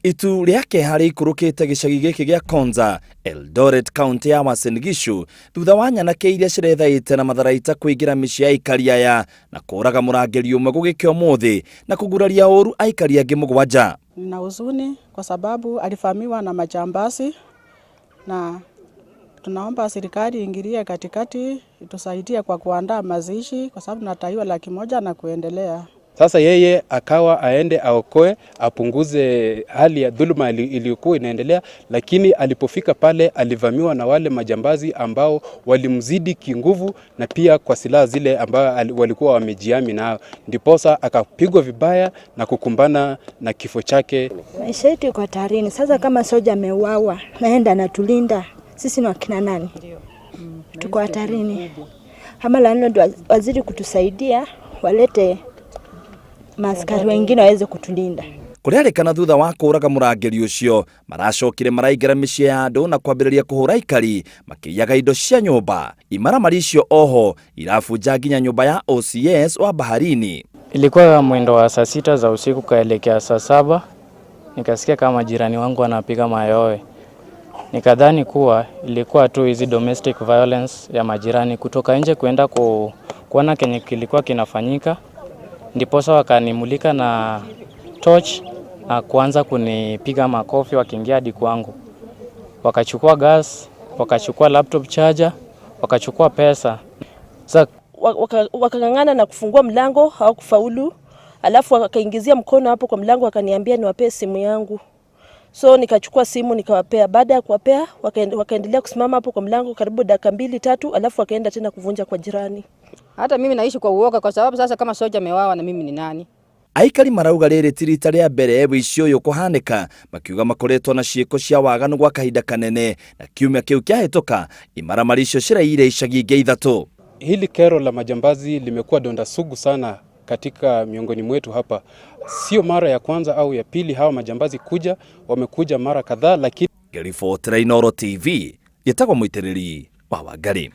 Itu rĩa kĩeha rĩikũrũkĩte gĩcagi gĩkĩ gĩa Konza, Eldoret, kaunti ya Uasin Gishu, thutha wa nyanake iria cirethaĩte na matharaita kũingĩra mĩciĩ ya aikari aya na kũraga mũrangĩri ũmwe gũgĩkĩa ũmũthĩ na kũguraria ũru aikari angĩ 7. Nina huzuni kwa sababu alivamiwa na majambazi, na tunaomba serikali ingilie katikati itusaidie kwa kuandaa mazishi, kwa sababu tunadaiwa 100,000 na kuendelea. Sasa yeye akawa aende aokoe, apunguze hali ya dhuluma iliyokuwa inaendelea, lakini alipofika pale alivamiwa na wale majambazi ambao walimzidi kinguvu na pia kwa silaha zile ambao walikuwa wamejiami nao, ndiposa akapigwa vibaya na kukumbana na kifo chake. Maisha yetu iko hatarini sasa. Kama soja ameuawa, naenda anatulinda sisi ni wakina nani? Tuko hatarini. Ama landlord wazidi kutusaidia, walete maaskari wengine waweze kutulinda. Kũrerĩkana thutha wa kũraga mũrangĩri ũcio maracokire maraingĩra mĩciĩ ya andũ na kwambĩrĩria kũhũra aikari makĩiyaga indo cia nyũmba. Imaramari icio oho irabunja nginya nyũmba ya OCS wa Baharini. Ilikuwa mwendo wa saa 6 za usiku kaelekea saa 7, nikasikia kama jirani wangu anapiga mayowe. Nikadhani kuwa ilikuwa tu hizi domestic violence ya majirani, kutoka nje kuenda kuona kenye kilikuwa kinafanyika. Ndiposa wakanimulika na torch na kuanza kunipiga makofi wakiingia hadi kwangu. Wakachukua gas, wakachukua laptop charger, wakachukua pesa. Sasa wakang'ang'ana na kufungua mlango, hawakufaulu. Alafu wakaingizia mkono hapo kwa mlango, wakaniambia niwapee simu yangu. So nikachukua simu nikawapea. Baada ya kuwapea wakaendelea kusimama hapo kwa mlango karibu dakika 2-3, alafu wakaenda tena kuvunja kwa jirani. Hata mimi naishi kwa uoga kwa sababu sasa kama soja amewawa na mimi ni nani? Aikari marauga rĩrĩ ti rita rĩa mbere wĩici ũyũ kũhanĩka, makiuga makoretwo na ciĩko cia waganu gwa kahinda kanene, na kiumia kĩu kĩahĩtũka imaramari icio ciraiyire icagi ingĩ 3. Hili kero la majambazi limekuwa donda sugu sana katika miongoni mwetu hapa. Sio mara ya kwanza au ya pili hawa majambazi kuja, wamekuja mara kadhaa, lakini Ngĩribotera Inooro TV, gĩtagwo Mũitĩrĩri wa Wangari.